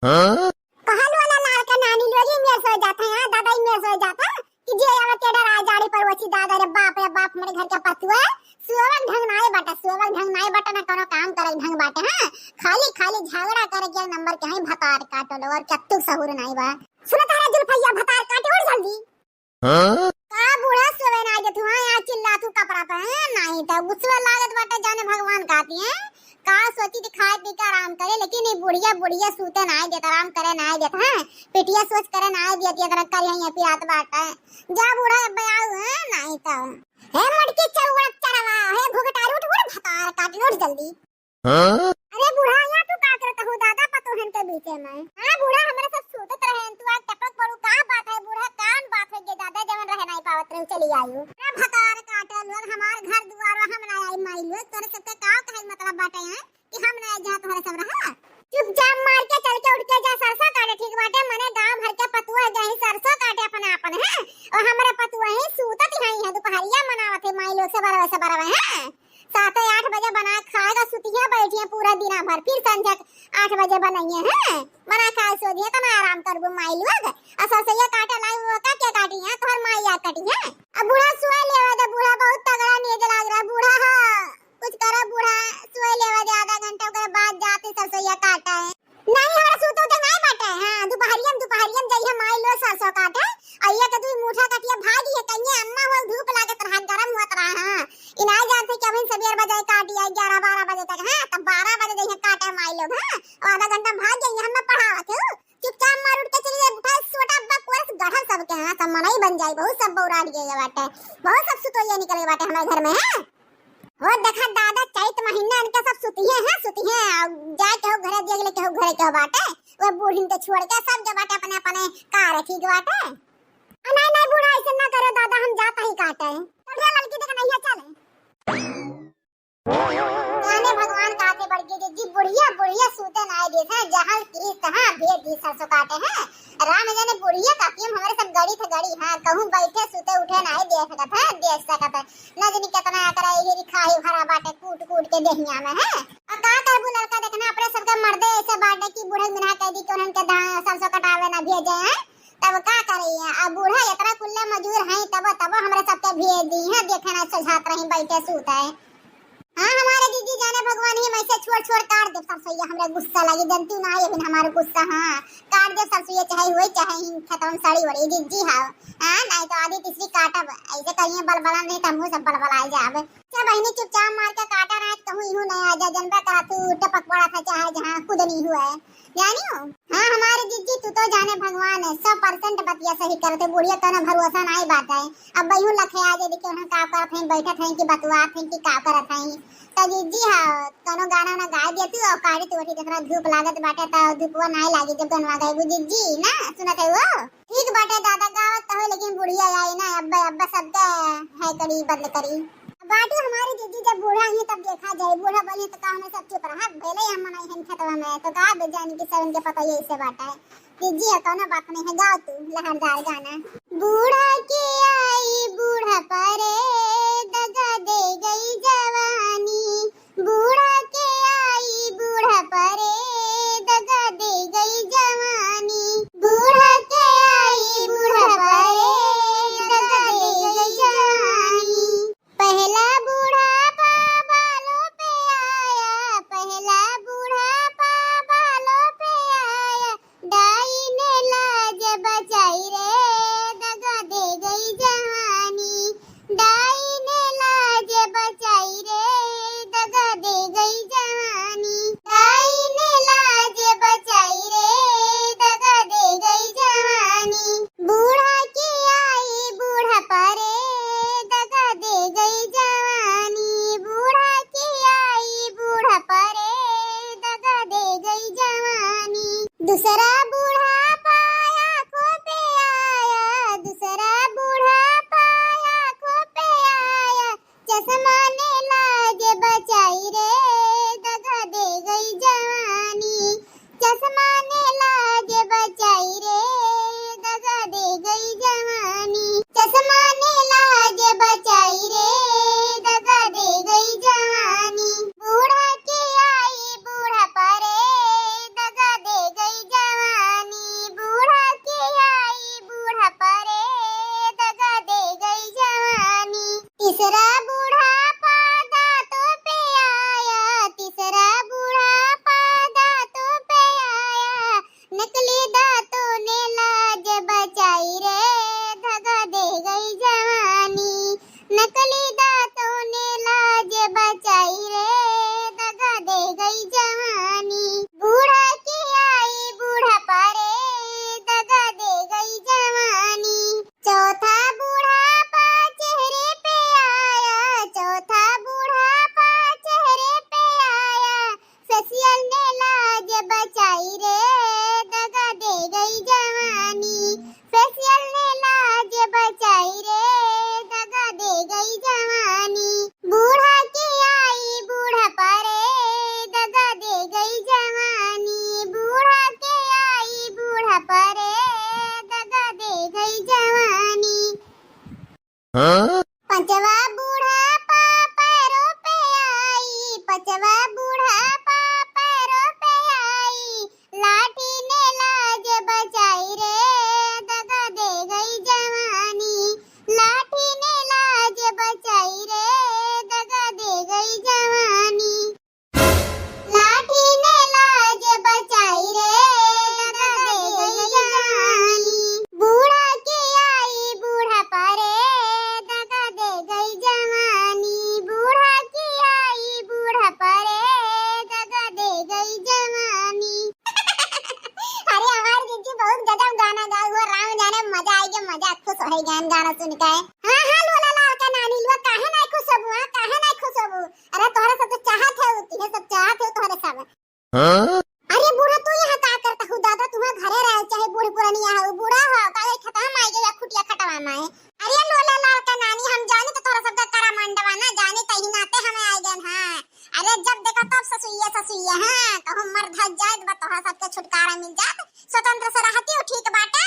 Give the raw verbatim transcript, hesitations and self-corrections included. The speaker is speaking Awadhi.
हाँ? कहल वाला लाड़ का नानी लोग ही मेर सोए जात है, हाँ, दादा ही मेर सोए जात है कि जे आवत के डरा जाड़ी पर वची दादा रे बाप रे बाप, हमरे घर के पतुआ, सुअवक ढंग नाई बाटे, सुअवक ढंग नाई बाटे, ना कोनो काम करे ढंग बाटे, हाँ, खाली खाली झगड़ा करे के नंबर के है भतार काटो लोग, और कत्तू सहूर नाई बा। सुनत हरा जुल्फैया भतार काटे उठ जल्दी। हाँ? का बूढ़ा सोवे ना देत हुआ, यहाँ चिल्ला तू कपड़ा पे, हैं? नहीं तो गुस्सा लागत बाटे, जाने भगवान काटी है। का सोची थी खाए पी के आराम करे, लेकिन ये बुढ़िया, बुढ़िया सूते ना देत, आराम करे ना देत, हैं? पिटिया सोच करे ना देत, ये तरह कर यहाँ पिरात बाटे। जा बूढ़ा अब आऊ, हैं? नहीं तो। हे मोटकी चौड़क चरवा, हे घुघटारू उठ, उठ भतार काटी उठ जल्दी। हाँ? अरे बूढ़ा, यहाँ तू का करत हो दादा पतोहन के बीचे में? हाँ बूढ़ा, हमरे सब सूतत रहे, तू आके टपक पड़ू, का बात है बूढ़ा, कौन बात है ये दादा, जवन रहे नहीं पावत रहे, चली आयु। अरे भतार काटे लोग, हमार घर दुआर, हम ना आई माई लोग, तोरे सबके का कहे मतलब बाटे हैं कि हम ना जा तोहरे सब रहा? चुपचाप मार के चल के उठ के जा सरसों काटे, ठीक बाटे, मने गांव भर के पतुआ गए सरसों काटे अपने आपन, हैं? और हमरे पतुआ ही सूतत ही हैं, दोपहरिया मनावत है माई लोग से बरवे से बरवे, हैं? सात आठ बजे बना के खाएगा, सुतिया बैठिया पूरा दिना भर, फिर संझा के आठ बजे बनाइए हैं, बना खाए सो दिए, तना आराम करबू माई लोग। आ सरसैया काटे लाई वो का के काटी है, तोहर माई आ कटी है। अब बूढ़ा सोए लेवे दे, बूढ़ा बहुत तगड़ा नींद लाग रहा है, बूढ़ा हा, कुछ करो बूढ़ा, सोए लेवे दे आधा घंटा, ओकरे बाद जाते सरसैया काटा है। नहीं, हमरा सूते उठे नहीं बाटे। हाँ, दुपहरिया में, दुपहरिया में जइहे माई लो सरसों काटे। आ ये के दुई मुठा कटिया भागी है, कहिए अम्मा हो धूप लागत रहा, गरम होत रहा। हाँ, ई नहीं जानते कि अभी सवेर बजे काटी है, ग्यारह बारह बजे तक। हाँ, तब बारह बजे जइहे काटे माई लोग। हाँ, और आधा घंटा में भाग जाइए, हम पढ़ावत हूँ। चुपचाप मार उठ के चली जाए, उठा सोटा अब्बा कोरस गढ़ल सबके। हाँ, सब मनई बन जाए, बहुत सब बौराड़ गए बाटे, बहुत सब सुतोइया निकल गए बाटे हमारे घर में। हाँ। हो देखा दादा, चैत महीना इनके सब सुतिहे हैं, सुतिहे हैं। अब जाए केहू घरे, देख ले केहू घरे केहू बाटे, वो बूढ़िन के छोड़ के सब जो बाटे अपने अपने कार, ठीक बाटे। आ, नहीं, नहीं बूढ़ा, ऐसे ना करे दादा, हम जाता ही काटे। चल रे लड़की, देख नहीं है, चले। जाने भगवान का आके बढ़ गई, जी बुढ़िया, बुढ़िया सूते ना दे थे, जहाँ की तहाँ भेज दी सरसों काटे हैं। राम जाने बुढ़िया का प्रेम हमारे सब गड़ी थे गड़ी, हाँ, कहूँ बैठे सूते उठे ना दे सकत है, देख सकत है। न जानी कितना एकरा यही खाही भरा बाटे कूट कूट के देहिया में है। आ का करबू लड़का, देखना अपने सबके मर्दे ऐसे बाटे कि बूढ़े बिना कह दी कि उन्हन के धान सरसों कटावे ना भेजे हैं, तब का करी है? अब बूढ़ा इतना कुल्ले मजूर हैं, तब, तब हमरे सबके भेज दी हैं, देखे ना सुझात रही बैठे सूते। हाँ, हमारे जीजी जाने भगवान ही मैं से छोड़ छोड़ काट दे सरसोइया, हमरे गुस्सा लगी, जनती ना आई अभी हमारे गुस्सा। हाँ, काट दे सरसोइया, चाहे हुए चाहे ही खेतवन साड़ी वड़ी जीजी। हाँ, हाँ, नहीं तो आधी तीसरी काटब, ऐसे कहिए बलबला नहीं तो हमहू सब बलबला जाब। क्या बहनी चुपचाप मार के काटा ना, कहूँ इहू नहीं आ जा, जनबा करा तू टपक पड़ा था चाहे जहाँ खुद नहीं हुआ है, जानी हो। हाँ, हमारे जीजी तू तो जाने भगवान है, सौ परसेंट बतिया सही करते, बुढ़िया कौनो भरोसा नहीं बात है। अब बहिन लखे आ जे, देखिए उन्हें का करत हैं, बैठत हैं कि बतुआत हैं कि का करत हैं। तो जीजी हाँ, कोनो गाना ना गाए दिया तू, और काढ़ी तू उठी, इतना धूप लागत बाटे, तो धूपवा नाई लागी जब गनवा गाएबू जीजी, ना सुनत है वो? ठीक बाटे दादा, गावत तो हो, लेकिन बुढ़िया आई ना, अब्बा, अब्बा सबके है करी, बंद करी। बाटी हमारी जीजी जब बूढ़ा हुई तब देखा जाए, बूढ़ा बनी तो का हमें सब चुप रहा, भले हम मनाई हैं खेतवा में, तो का बेजान की सब इनके पता यही से बाटा है। जीजी, ये कौनो बात नहीं है, गाओ तू लहरदार गाना। बूढ़ा के आई बूढ़ा परे, दगा दे गई जवानी। बूढ़ा के आई बूढ़ा परे, दगा दे गई जवानी। बूढ़ा के आई बूढ़ा परे, दगा दे गई जवानी। पहला बूढ़ा पा बालों पे आया, पहला बूढ़ा पा बालों पे आया, डाई ने लाज बचाई रे, दगा दे गई जवानी। डाई ने लाज बचाई रे, दगा दे गई जवानी। डाई ने लाज बचाई रे, दगा दे गई जवानी। बूढ़ा के आई बूढ़ा परे, दगा दे गई जवानी। बूढ़ा के आई बूढ़ा परे, दगा दे गई जवानी। दूसरा बूढ़ा पाया खो पे आया, दूसरा बूढ़ा पाया खो पे आया। चश्मा ने लाज बचाई रे, दगा दे गई जवानी। चश्मा ने लाज बचाई रे, दगा दे गई जवानी। चश्मा ने लाज बचाई रे, दगा दे गई जवानी। बूढ़ा के आई बूढ़ा परे, दगा दे गई जवानी। गान गाना सुन के। हाँ, हाँ, लोला लाल का नानी, लोग काहे नाहीं खुश होबू, हाँ, काहे नाहीं खुश होबू? अरे, तोहरे सब तो चाहत है, होती है, सब चाहत है तोहरे सब। हाँ? अरे बूढ़ा, तू यहाँ का करता हूँ दादा? तुम्हें घरे रहे, चाहे बूढ़ पुरानिया हो, बूढ़ा हो, काहे खतम आई गया खुटिया खटवा में। अरे लोला लाल का नानी, हम जानी तो तोहरा सबका करा मंडवा ना, जानी तही नाते हमें आई गए, हाँ। अरे जब देखा तब ससुइया, ससुइया, हाँ, कहूँ मर धज जाए, बा तोहरा सबके छुटकारा मिल जात, स्वतंत्र से रहती हो, ठीक बाटे।